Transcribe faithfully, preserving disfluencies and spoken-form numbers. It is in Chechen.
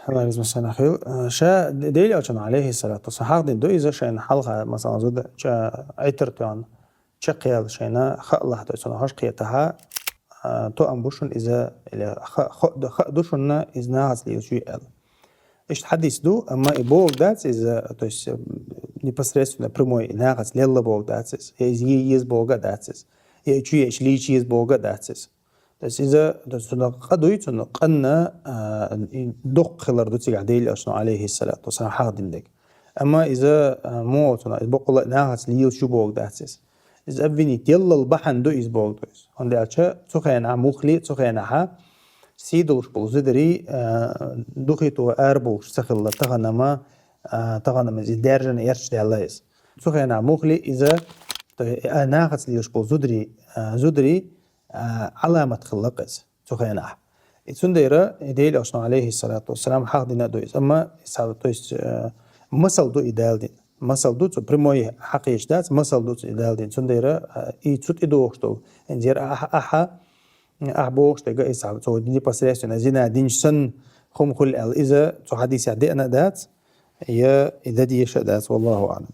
Аллах реза хилва. Ша Даьла Элчано, алейхи салату вассалам, хьахдина ду иза шайна хьалха, масала, зуда ча Ӏитар тоьхна, чакхъяьлла шайна хаалахь, то есть цунах хьожа кхетахь, а, тоам бу шуна иза, или ха-, хо-, ха ду шуна иза нахаца лелаш вий аьлла. Иштта хьадис ду, амма и бохург дац иза, то есть, м, непосредственно прямой и нахаца лелла бохург дац иза. Я иза е еза бохург а дац иза. Я чу еш лийча еза бохург а дац иза. То есть иза, то есть цунах къа дуй, цунах къанна, а, и дукха хилар ду цигахь Даьла Элчано, алейхи салату вассалам, хьахдина дерг. Амма иза, а, муха цунах, иза боккъала а нахаца лелаш ю бохург дац иза. Иза обвинить яллал бахьана ду иза бохург ду иза. ХӀунда аьлча цу хенахь мухли, цу хенахьа сий долуш болу зударий, а, духийтур арабовлуш ца хилла, таханама, а, таханама иза даьржина эрча даьлла иза. Цу хенахь мухли иза, то есть, а, нахаца лелаш болу зударий, а, зударий, а, Ӏаламат хилла иза цу хенахь. И цундела и Даьла Элчано, алейхи салату вассалам, хьахдина а ду иза. Амма, то есть, э, масал ду и Дала дина. Масал ду цу прямой хьакхеча дац, масал ду цу и Дала дина. Цундела, э, и цу тӀедогӀуш долу. Инзера ахьа, ахьа, ахьа бохуш дерг а иза цо непосредственно зина динчу санна хӀума хуьлу аьлла. Иза цу хьадисехь деана а дац, я и дан дезаш а дац, валлаху аълам.